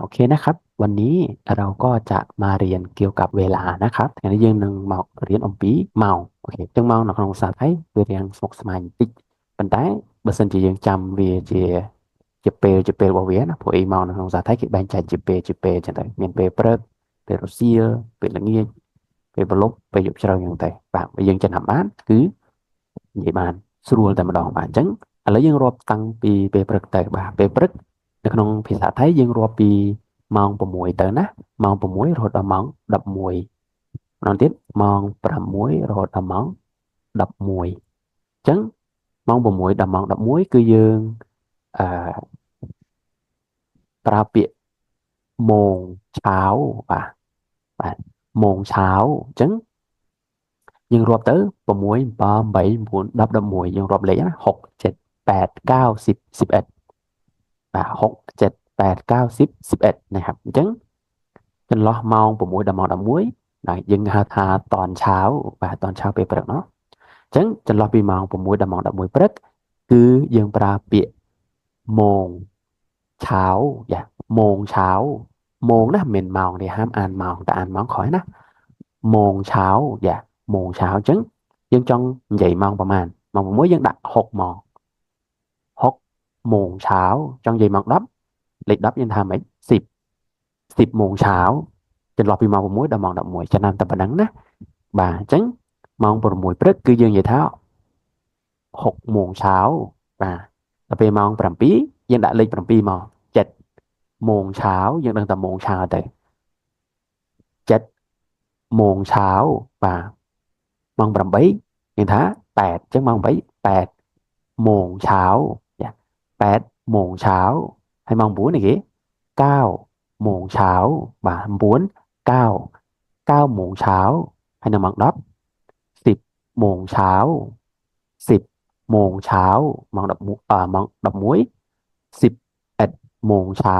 โอเคนะครับ วันนี้เราก็จะมาเรียนเกี่ยวกับเวลานะครับថ្ងៃនេះយើងនឹងមករៀនអំពីម៉ោង OK ចឹងម៉ោងនៅក្នុងភាសាថៃវារៀងស្មុគស្មាញបន្តិចប៉ុន្តែបើសិនជាយើងចាំវាជាជាពេលជាពេលរបស់វាណាព្រោះអីម៉ោងនៅក្នុងភាសាថៃគេបែងចែកជាពេលជាពេលចឹងទៅមានពេលព្រឹកពេលរសៀលពេលល្ងាចពេលព្រលប់ពេលយប់ជ្រៅចឹងទៅបាទបើយើងចំណាំបានគឺនិយាយបានស្រួលតែម្ដងបាទអញ្ចឹងឥឡូវយើងរាប់តាំងពីពេលព្រឹកទៅបាទពេលព្រឹកនៅក្នុងភាសាថៃយើងរាប់ពីម៉ោង6ទៅណាម៉ោង6រហូតដល់ម៉ោង11ម្ដងទៀតម៉ោង6រហូតដល់ម៉ោង11អញ្ចឹងម៉ោង6ដល់ម៉ោង11គឺយើងអឺប្រើពាក្យโมงเช้าបាទបាទโมงเช้าអញ្ចឹងយើងរាប់ទៅ6 7 8 9 10 11យើងរាប់លេខណា6 7 8 9 10 11បាទ6 7 8 9 10 11นะครับអញ្ចឹងចន្លោះម៉ោង6ដល់ម៉ោង11បាទយើងហៅថាตอนเช้าបាទตอนเช้าពេលព្រឹកเนาะអញ្ចឹងចន្លោះពីម៉ោង6ដល់ម៉ោង11ព្រឹកគឺយើងប្រើពាក្យโมงเช้าយ៉ាโมงเช้าโมงណាមិនម៉ោងទេហាមអានម៉ោងតែអានម៉ោងក្រោយណាโมงเช้าយ៉ាโมงเช้าអញ្ចឹងយើងចង់និយាយម៉ោងប្រហែលម៉ោង6យើងដាក់6ម៉ោង6โมงเช้าចង់និយាយម៉ោង10លេខ10យើងថាម៉េច10 10โมงเช้าចន្លោះពីម៉ោង6ដល់ម៉ោង11ចំណាំតែប៉ុណ្ណឹងណាបាទអញ្ចឹងម៉ោង6ព្រឹកគឺយើងនិយាយថា6โมงเช้าបាទដល់ពេលម៉ោង7យើងដាក់លេខ7មក7โมงเช้าយើងដឹងតែโมงเช้าទៅ7โมงเช้าបាទម៉ោង8យើងថា8អញ្ចឹងម៉ោង8 8โมงเช้า8โมงเช้าហើយម៉ោង9នេះគេ9โมงเช้าបាទ9 9 9โมงเช้าហើយនៅម៉ោង10 10โมงเช้า10โมงเช้าម៉ោង11អឺម៉ោង11 11โมงเช้า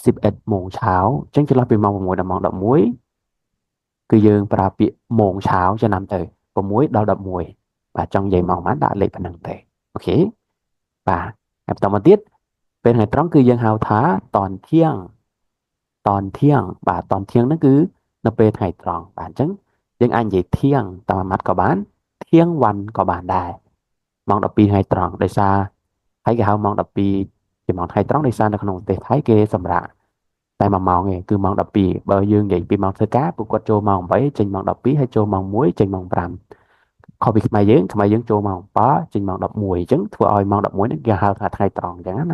11โมงเช้าអញ្ចឹងចន្លោះពីម៉ោង6ដល់ម៉ោង11គឺយើងប្រើពាក្យโมงเช้าចំណាំទៅ6ដល់11បាទចង់និយាយម៉ោងប៉ុន្មានដាក់លេខប៉ុណ្ណឹងទៅOK បាទហើយបន្តមកទៀតពេលថ្ងៃត្រង់គឺយើងហៅថាตอนเที่ยงตอนเที่ยงបាទตอนเที่ยงហ្នឹងគឺនៅពេលថ្ងៃត្រង់បាទអញ្ចឹងយើងអាចនិយាយเที่ยงតាមមួយម៉ាត់ក៏បានเที่ยงวันក៏បានដែរម៉ោង12ថ្ងៃត្រង់ដោយសារថៃគេហៅម៉ោង12ជាម៉ោងថ្ងៃត្រង់ដោយសារនៅក្នុងប្រទេសថៃគេសម្រាកតែ1ម៉ោងឯងគឺម៉ោង12បើយើងនិយាយពីម៉ោងធ្វើការពួកគាត់ចូលម៉ោង8ចេញម៉ោង12ហើយចូលម៉ោង1ចេញម៉ោង5ខុសពីខ្មែរយើងខ្មែរយើងចូលម៉ោង7ចេញម៉ោង11អញ្ចឹងធ្វើឲ្យម៉ោង11ហ្នឹងគេហៅថាថ្ងៃត្រង់អញ្ចឹងណា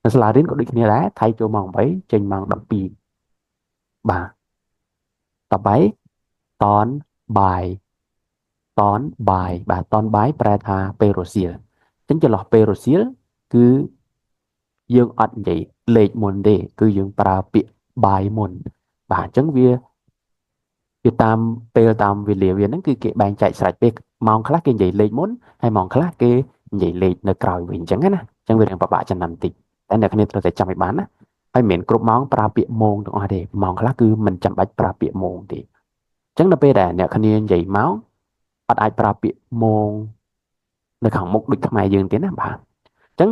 នៅសាលារៀនក៏ដូចគ្នាដែរថៃចូលម៉ោង8ចេញម៉ោង12បាទតទៅตอนบ่ายตอนบ่ายបាទตอนบ่ายប្រែថាពេលរសៀលអញ្ចឹងចន្លោះពេលរសៀលគឺយើងអត់និយាយលេខមុនទេគឺយើងប្រើពាក្យบ่ายមុនបាទអញ្ចឹងវាវាតាមពេលតាមវេលាវាហ្នឹងគឺគេបែងចែកស្រេចពេលម៉ោងខ្លះគេនិយាយលេខមុនហើយម៉ោងខ្លះគេនិយាយលេខនៅក្រោយវិញអញ្ចឹងណាអញ្ចឹងវារៀងពិបាកចំណាំតិចតែអ្នកគ្នាត្រូវតែចាំឲ្យបានណាហើយមិនមែនគ្រប់ម៉ោងប្រើពាក្យម៉ោងទាំងអស់ទេម៉ោងខ្លះគឺមិនចាំបាច់ប្រើពាក្យម៉ោងទេអញ្ចឹងដល់ពេលដែលអ្នកគ្នានិយាយម៉ោងអត់អាចប្រើពាក្យម៉ោងនៅខាងមុខដូចខ្មែរយើងទេណាបាទអញ្ចឹង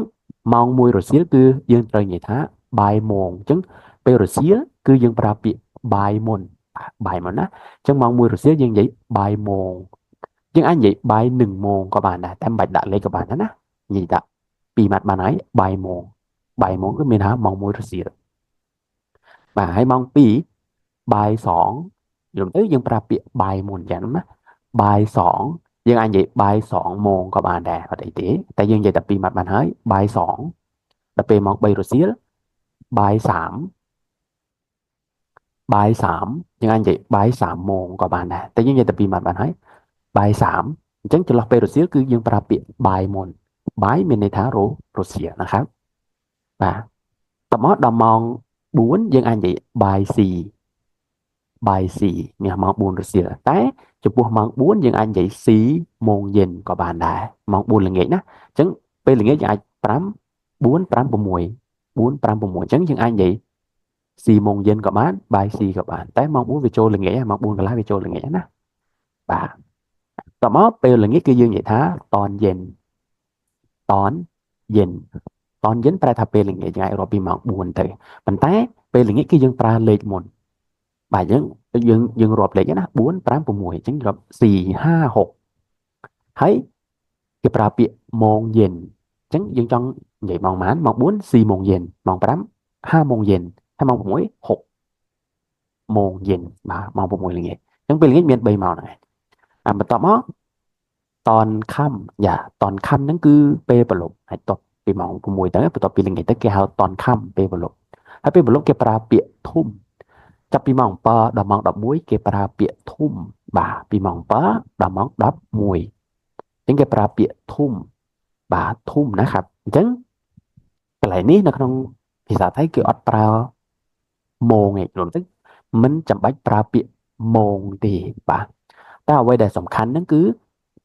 ម៉ោង1រសៀលគឺយើងត្រូវនិយាយថាบ่ายโมงអញ្ចឹងពេលរសៀលគឺយើងប្រើពាក្យบ่ายមុនบ่ายមុនណាអញ្ចឹងម៉ោង1រសៀលយើងនិយាយบ่ายโมงយើងអាចនិយាយบ่าย1โมงក៏បានដែរតែមិនបាច់ដាក់លេខក៏បានដែរណានិយាយដាក់ពីរម៉ាត់បានហើយบ่ายโมงบ่ายโมงគឺមានថាម៉ោង1រសៀលបាទហើយម៉ោង2บ่าย2យល់ទៅយើងប្រើពាក្យบ่ายមុនយ៉ាងណាบ่าย2យើងអាចនិយាយบ่าย2โมงក៏បានដែរអត់អីទេតែយើងនិយាយតែពីរម៉ាត់បានហើយบ่าย2ដល់ពេលម៉ោង3រសៀលบ่าย3บ่าย3យើងអាចនិយាយบ่าย3โมงក៏បានដែរតែយើងនិយាយតែពីរម៉ាត់បានហើយบ่าย3អញ្ចឹងចន្លោះពេលរសៀលគឺយើងប្រើពាក្យบ่ายមុនบ่ายមានន័យថាររសៀលนะครับបាទតមកដល់ម៉ោង4យើងអាចនិយាយบ่าย4บ่าย4នេះម៉ោង4រសៀលតែចំពោះម៉ោង4យើងអាចនិយាយ4โมงเย็นក៏បានដែរម៉ោង4ល្ងាចណាអញ្ចឹងពេលល្ងាចយើងអាច5 4 5 6 4 5 6អញ្ចឹងយើងអាចនិយាយ4โมงเย็นក៏បានบ่าย4ក៏បានតែម៉ោង4វាចូលល្ងាចម៉ោង4កន្លះវាចូលល្ងាចណាបាទតមកពេលល្ងាចគឺយើងនិយាយថាตอนเย็นตอนเย็น ตอนเย็น ប្រែថាពេលល្ងាចយើងអាចរាប់ពីម៉ោង4ទៅប៉ុន្តែពេលល្ងាចគឺយើងប្រើលេខមុនបាទយើងយើងយើងរាប់លេខណា4 5 6អញ្ចឹងរាប់4 5 6ហើយគេប្រើពាក្យโมงเย็นអញ្ចឹងយើងចង់និយាយម៉ោងប៉ុន្មានម៉ោង4 4โมงเย็นម៉ោង5 5โมงเย็นហើយម៉ោង6 6โมงเย็นបាទម៉ោង6ល្ងាចអញ្ចឹងពេលល្ងាចមាន3ម៉ោងហ្នឹងឯងអាបន្ទាប់មកตอนค่ำយ៉ាตอนค่ำហ្នឹងគឺពេលព្រលប់អាចតបពីម៉ោង6ទៅបន្ទាប់ពីល្ងាចទៅគេហៅตอนค่ำពេលព្រលប់ហើយពេលព្រលប់គេប្រើពាក្យทุ่มចាប់ពីម៉ោង7ដល់ម៉ោង11គេប្រើពាក្យทุ่มបាទពីម៉ោង7ដល់ម៉ោង11អញ្ចឹងគេប្រើពាក្យทุ่มបាទทุ่มนะครับអញ្ចឹងកន្លែងនេះនៅក្នុងភាសាថៃគឺអត់ប្រើម៉ោងទេព្រោះទៅមិនចាំបាច់ប្រើពាក្យម៉ោងទេបាទតែអ្វីដែលសំខាន់ហ្នឹងគឺ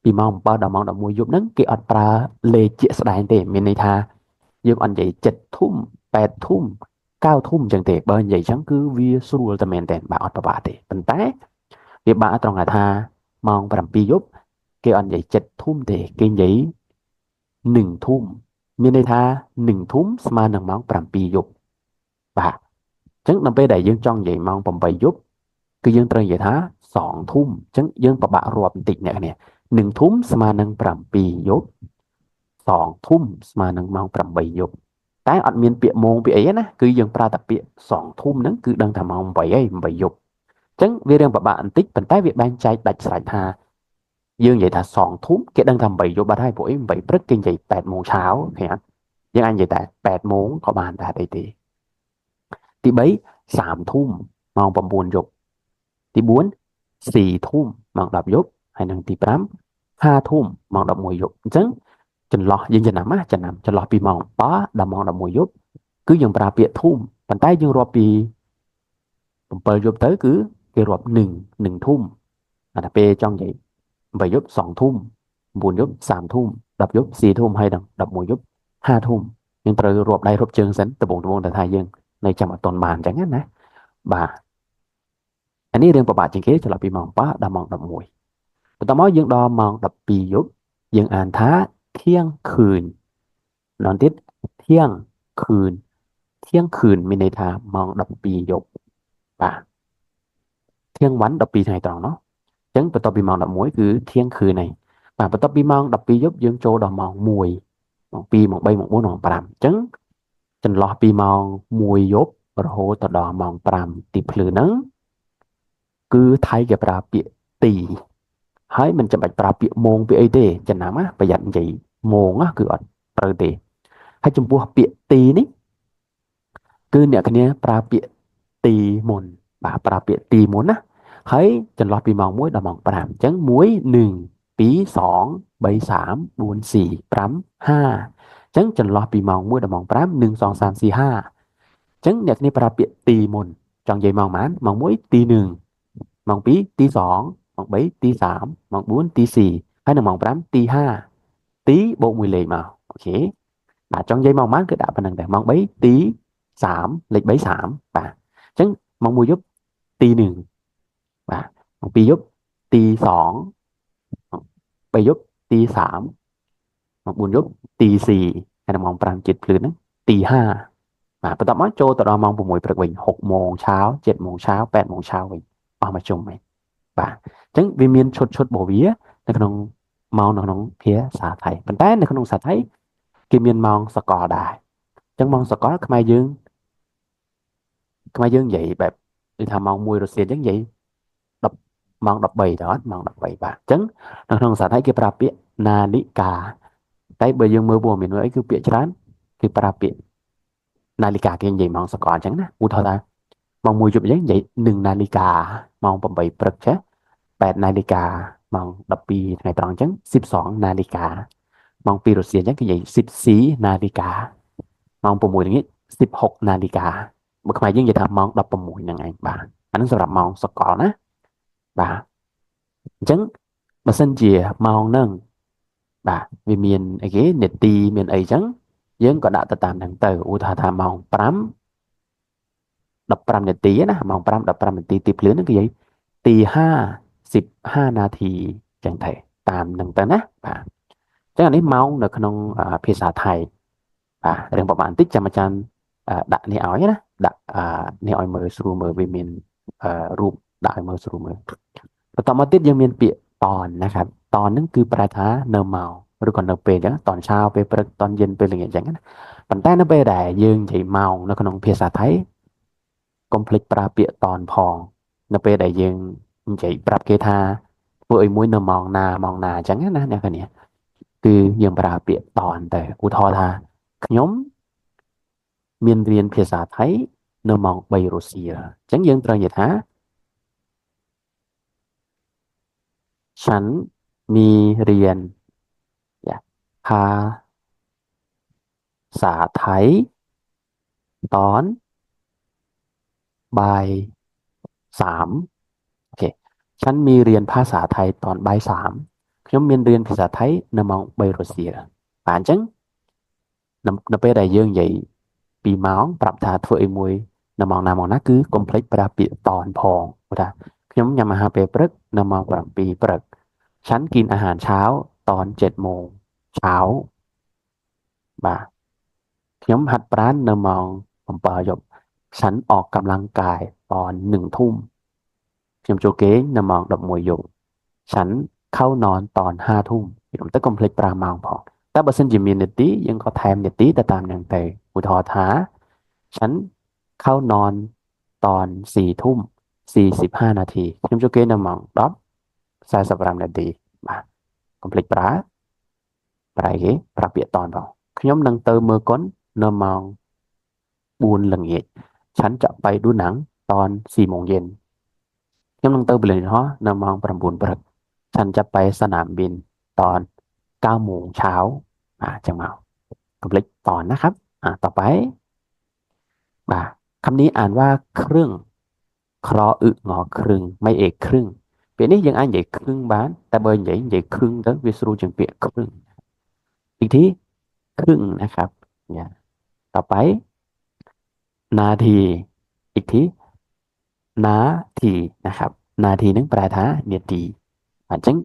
ពីម៉ោង7ដល់ម៉ោង11យប់ហ្នឹងគេអត់ប្រើលេខជាក់ស្ដែងទេមានន័យថាយើងអត់និយាយ7ทุ่ม8ทุ่ม9ทุ่มអញ្ចឹងទេបើនិយាយអញ្ចឹងគឺវាស្រួលតែមែនតើបាទអត់ពិបាកទេប៉ុន្តែវាបាក់ត្រង់ថាម៉ោង7យប់គេអត់និយាយ7ทุ่มទេគេនិយាយ1ทุ่มមានន័យថា1ทุ่มស្មើនឹងម៉ោង7យប់បាទអញ្ចឹងដល់ពេលដែលយើងចង់និយាយម៉ោង8យប់គឺយើងត្រូវនិយាយថា2ทุ่มអញ្ចឹងយើងពិបាករាប់បន្តិចអ្នកនេះ1ทุ่มស្មើនឹង7យប់2ทุ่มស្មើនឹងម៉ោង8យប់តែអត់មានពាក្យម៉ោងពាក្យអីណាគឺយើងប្រើតែពាក្យ2ทุ่มហ្នឹងគឺដឹងថាម៉ោង8ហើយ8យប់អញ្ចឹងវារៀងពិបាកបន្តិចប៉ុន្តែវាបែងចែកដាច់ស្រេចថាយើងនិយាយថា2ทุ่มគេដឹងថា8យប់បាត់ហើយព្រោះអី8ព្រឹកគេនិយាយ8ម៉ោងឆាវឃើញអត់យើងអាចនិយាយតែ8ម៉ោងក៏បានដែរអីទេទី3 3ทุ่มម៉ោង9យប់ទី4 4ทุ่มម៉ោង10យប់ហើយនិងទី5 5ทุ่มម៉ោង11យប់អញ្ចឹងចន្លោះយើងចំណាំណាចំណាំចន្លោះពីម៉ោង7ដល់ម៉ោង11យប់គឺយើងប្រើពាក្យทุ่มប៉ុន្តែយើងរាប់ពី7យប់ទៅគឺគេរាប់1 1ทุ่มអាតែពេលចង់និយាយ8យប់2ทุ่ม9យប់3ทุ่ม10យប់4ทุ่มហើយដល់11យប់5ทุ่มយើងត្រូវរាប់ដៃរាប់ជើងសិនដំបងដំបងតែថាយើងនៅចាំអត់ទាន់បានអញ្ចឹងណាបាទអានេះរឿងពិបាកជាងគេចន្លោះពីម៉ោង7ដល់ម៉ោង11បន្ទាប់មកយើងដល់ម៉ោង12យប់យើងអានថាเที่ยงคืนម្ដងទៀតเที่ยงคืนเที่ยงคืนមានន័យថាម៉ោង12យប់បាទเที่ยงวัน12ថ្ងៃត្រង់ណោះអញ្ចឹងបន្ទាប់ពីម៉ោង11គឺเที่ยงคืนហើយបាទបន្ទាប់ពីម៉ោង12យប់យើងចូលដល់ម៉ោង1ម៉ោង2ម៉ោង3ម៉ោង4ម៉ោង5អញ្ចឹងចន្លោះពីម៉ោង1យប់រហូតដល់ម៉ោង5ទីភ្លឺហ្នឹងគឺថៃគេប្រើពាក្យตีហើយមិនចាំបាច់ប្រើពាក្យម៉ោងពាក្យអីទេចំណាំណាប្រយ័ត្ននិយាយម៉ោងណាគឺអត់ត្រូវទេហើយចំពោះពាក្យตีនេះគឺអ្នកគ្នាប្រើពាក្យตีមុនបាទប្រើពាក្យตีមុនណាហើយចន្លោះពីម៉ោង1ដល់ម៉ោង5អញ្ចឹង1 1 2 2 3 3 4 4 5 5អញ្ចឹងចន្លោះពីម៉ោង1ដល់ម៉ោង5 1 2 3 4 5អញ្ចឹងអ្នកគ្នាប្រើពាក្យตีមុនចង់និយាយម៉ោងប៉ុន្មានម៉ោង1ទី1ម៉ោង2ទី2ម៉ោង3ទី3ម៉ោង4ទី4ហើយនៅម៉ោង5ទី5ទីបូកមួយលេខមក OK បាទចង់និយាយម៉ោងប៉ុន្មានគឺដាក់ប៉ុណ្្នឹងដែរម៉ោង3ទី3លេខ3 3បាទអញ្ចឹងម៉ោង1យប់ទី1បាទម៉ោង2យប់ទី2 3យប់ទី3ម៉ោង4យប់ទី4ហើយនៅម៉ោង5ជិតភ្លឺហ្នឹងទី5បាទបន្ទាប់មកចូលទៅដល់ម៉ោង6ព្រឹកវិញ6ម៉ោងឆាវ7ម៉ោងឆាវ8ម៉ោងឆាវវិញអស់មួយជុំវិញបាទអញ្ចឹងវាមានឈុតឈុតរបស់វានៅក្នុងម៉ោងនៅក្នុងភាសាថៃប៉ុន្តែនៅក្នុងភាសាថៃគេមានម៉ោងសកលដែរអញ្ចឹងម៉ោងសកលខ្មែរយើងខ្មែរយើងនិយាយបែបដូចថាម៉ោង1រសៀលអញ្ចឹងនិយាយ10ម៉ោង13ទៅអត់ម៉ោង13បាទអញ្ចឹងនៅក្នុងភាសាថៃគេប្រើពាក្យនាឡិកាតែបើយើងមើលព័ត៌មានមើលអីគឺពាក្យច្រើនគេប្រើពាក្យនាឡិកាគេនិយាយម៉ោងសកលអញ្ចឹងណាឧទាហរណ៍ថាម៉ោង1យប់អញ្ចឹងនិយាយ1នាឡិកាម៉ោង8ព្រឹកចេះ8នាឡិកាម៉ោង12ថ្ងៃត្រង់អញ្ចឹង12នាឡិកាម៉ោង2រសៀលអញ្ចឹងគេនិយាយ14នាឡិកាម៉ោង6ល្ងាច16នាឡិកាបើខ្មែរយើងនិយាយថាម៉ោង16ហ្នឹងឯងបាទអាហ្នឹងសម្រាប់ម៉ោងសកលណាបាទអញ្ចឹងបើសិនជាម៉ោងហ្នឹងបាទវាមានអីគេនាទីមានអីចឹងយើងក៏ដាក់ទៅតាមហ្នឹងទៅឧទាហរណ៍ថាម៉ោង5 15នាទីណាម៉ោង5 15នាទីទីភ្លឺហ្នឹងគេនិយាយទី55នាទីចឹងទេតាមហ្នឹងទៅណាបាទអញ្ចឹងអានេះម៉ោងនៅក្នុងភាសាថៃ បាទរឿងប្រហែលបន្តិចចាំអាចារ្យដាក់នេះឲ្យណាដាក់នេះឲ្យមើលស្រួលមើលវាមានរូបដាក់ឲ្យមើលស្រួលមើលបន្តមកទៀតយើងមានពាក្យตอนนะครับตอนហ្នឹងគឺប្រែថានៅម៉ោងឬក៏នៅពេលអញ្ចឹងตอนเช้าពេលព្រឹកตอนเย็นពេលល្ងាចអញ្ចឹងណាប៉ុន្តែនៅពេលដែលយើងនិយាយម៉ោងនៅក្នុងភាសាថៃកុំភ្លេចប្រើពាក្យตอนផងនៅពេលដែលយើងនិយាយប្រាប់គេថាធ្វើអីមួយនៅម៉ោងណាម៉ោងណាអញ្ចឹងណាអ្នកគ្នាគឺយើងប្រើពាក្យตอนទៅឧទាហរណ៍ថាខ្ញុំមានរៀនភាសាថៃនៅម៉ោង3រសៀលអញ្ចឹងយើងត្រូវនិយាយថាฉันมีเรียนภาษาไทยตอนบ่ายสามโอเคฉันมีเรียนภาษาไทยตอนบ่ายสามខ្ញុំមានរៀនភាសាថៃនៅម៉ោង3រសៀលបាទអញ្ចឹងនៅពេលដែលយើងនិយាយពីម៉ោងប្រាប់ថាធ្វើអីមួយនៅម៉ោងណាម៉ោងណាគឺកុំភ្លេចប្រើពាក្យตอนផងព្រោះថាខ្ញុំញ៉ាំអាហារពេលព្រឹកនៅម៉ោង7ព្រឹកฉันกินอาหารเช้าตอน7โมงเช้าបាទខ្ញុំហាត់ប្រាណនៅម៉ោង7យប់ฉันออกกำลังกายตอน1ทุ่มខ្ញុំចូលគេងនៅម៉ោង11យប់ฉันเข้านอนตอน5ทุ่มខ្ញុំទៅកុំភ្លេចប្រើម៉ោងផងតែបើសិនជាមាននាទីយើងក៏ថែមនាទីទៅតាមនឹងទៅឧទាហរណ៍ថាฉันเข้านอนตอน4ทุ่ม45នាទីខ្ញុំចូលគេងនៅម៉ោង10 45នាទីបាទកុំភ្លេចប្រើប្រើអីគេប្រើពាក្យតនផងខ្ញុំនឹងទៅមើលកុននៅម៉ោង4ល្ងាចฉันจะไปดูหนังตอน4โมงเย็นខ្ញុំនឹងទៅព្រលានយន្តហោះនៅម៉ោង9ព្រឹកฉันจะไปสนามบินตอน9โมงเช้าจังមកកុំភ្លេចตอนนะครับต่อไปបាទคำนี้อ่านว่าครึ่งครออึงอครึ่งไม่เอกครึ่งពាក្យនេះយើងអាចនិយាយครึ่ងបានតែបើនិយាយនិយាយครึ่ងទៅវាស្រួលជាងពាក្យครึ่งอีกทีครึ่งนะครับเนี่ยต่อไปนาทีอีกทีนาทีนะครับนาทีនឹងប្រែថានាទីអញ្ចឹង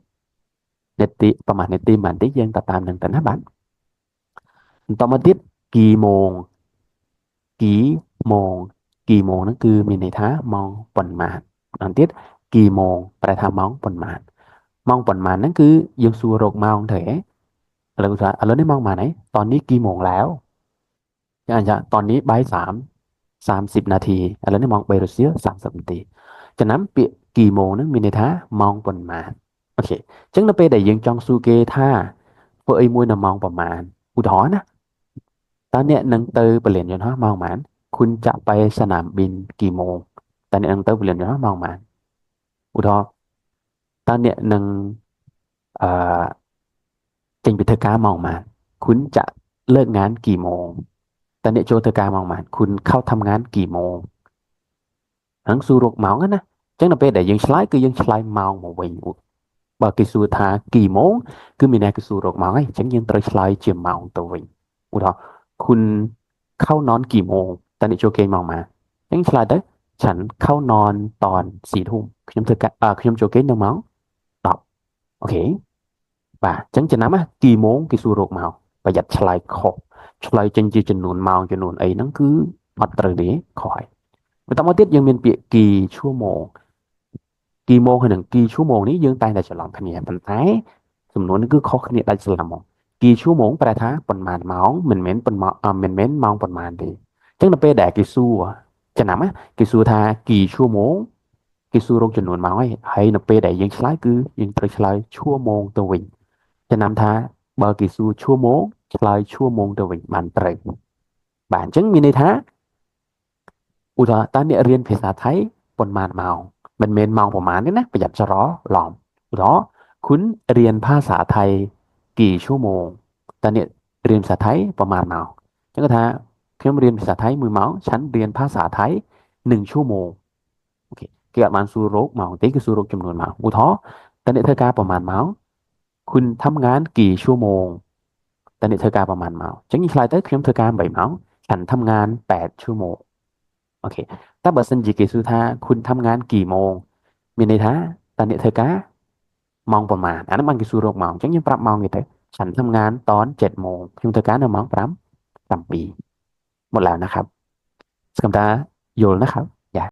នាទីប្រហែលនាទីប៉ុន្មានតិចយើងទៅតាមនឹងទៅណាបាទបន្តមកទៀតគីម៉ោងគីម៉ោងគីម៉ោងហ្នឹងគឺមានន័យថាម៉ោងប៉ុន្មានម្ដងទៀតគីម៉ោងប្រែថាម៉ោងប៉ុន្មានម៉ោងប៉ុន្មានហ្នឹងគឺយើងសួររកម៉ោងទៅហ៎ឥឡូវថាឥឡូវនេះម៉ោងប៉ុន្មានហើយตอนนี้กี่โมงแล้วអាចាตอนนี้บ่ายสาม30នាទីឥឡូវនេះម៉ោង3រសៀល30នាទីចំណាំពាក្យគីម៉ោងហ្នឹងមានន័យថាម៉ោងប៉ុន្មានអូខេអញ្ចឹងនៅពេលដែលយើងចង់សួរគេថាធ្វើអីមួយនៅម៉ោងប្រហែលឧទាហរណ៍ណាតើអ្នកនឹងទៅព្រលានយន្តហោះម៉ោងប៉ុន្មានคุณจะไปสนามบินกี่โมงតើអ្នកនឹងទៅព្រលានយន្តហោះម៉ោងប៉ុន្មានឧទាហរណ៍តើអ្នកនឹងអឺចេញពីធ្វើការម៉ោងប៉ុន្មានคุณจะเลิกงานกี่โมงតើអ្នកចូលធ្វើការម៉ោងប៉ុន្មានคุณเข้าทำงานกี่โมงហ្នឹងសួររកម៉ោងណាអញ្ចឹងដល់ពេលដែលយើងឆ្លើយគឺយើងឆ្លើយម៉ោងមកវិញបើគេសួរថាกี่โมงគឺមានន័យគេសួររកម៉ោងហើយអញ្ចឹងយើងត្រូវឆ្លើយជាម៉ោងទៅវិញឧទាហរណ៍คุณเข้านอนกี่โมงតើអ្នកចូលគេងម៉ោងប៉ុន្មានអញ្ចឹងឆ្លើយទៅฉันเข้านอนตอนสี่ทุ่มខ្ញុំធ្វើការខ្ញុំចូលគេងនៅម៉ោង10អូខេបាទអញ្ចឹងចំណាំกี่โมงគេសួររកម៉ោងប្រយ័ត្នឆ្លើយខុសឆ្លើយចេញជាចំនួនម៉ោងចំនួនអីហ្នឹងគឺអត់ត្រូវទេខុសហើយបន្តមកទៀតយើងមានពាក្យគីชั่วโมงគីម៉ោងហើយនឹងគីชั่วโมงនេះយើងតែងតែច្រឡំគ្នាប៉ុន្តែសំណួរនេះគឺខុសគ្នាដាច់ស្រឡះហ្មងគីชั่วโมงប្រែថាប៉ុន្មានម៉ោងមិនមែនប៉ុន្មានមិនមែនម៉ោងប៉ុន្មានទេអញ្ចឹងដល់ពេលដែលគេសួរចំណាំគេសួរថាគីชั่วโมงគេសួររកចំនួនម៉ោងហើយហើយនៅពេលដែលយើងឆ្លើយគឺយើងត្រូវឆ្លើយชั่วโมงទៅវិញចំណាំថាបើគេសួរชั่วโมงឆ្លើយชั่วโมงទៅវិញបានត្រូវបាទអញ្ចឹងមានន័យថាឧទាហរណ៍តើអ្នករៀនភាសាថៃប៉ុន្មានម៉ោងមិនមែនម៉ោងប្រហែលទេណាប្រយ័ត្នច្រឡំឧទាហរណ៍คุณเรียนภาษาไทยกี่ชั่วโมงតើអ្នករៀនភាសាថៃប្រហែលម៉ោងអញ្ចឹងគាត់ថាខ្ញុំរៀនភាសាថៃ1ម៉ោងฉันเรียนภาษาไทย1ชั่วโมงអូខេគេអត់បានសួររកម៉ោងទេគឺសួររកចំនួនម៉ោងឧទាហរណ៍តើអ្នកធ្វើការប្រហែលម៉ោងคุณทำงานกี่ชั่วโมงតើអ្នកធ្វើការប្រហែលម៉ោងអញ្ចឹងខ្ញុំឆ្លើយទៅខ្ញុំធ្វើការ8ម៉ោងฉันทำงาน8ชั่วโมงអូខេតែបើសិនជាគេសួរថាคุณทำงานกี่โมงមានន័យថាតើអ្នកធ្វើការម៉ោងប្រហែលអានោះបានគេសួររកម៉ោងអញ្ចឹងយើងប្រាប់ម៉ោងគេទៅฉันทำงานตอน7โมงខ្ញុំធ្វើការនៅម៉ោង5 7 หมดแล้วนะครับ សង្ឃឹមថាយល់นะครับ។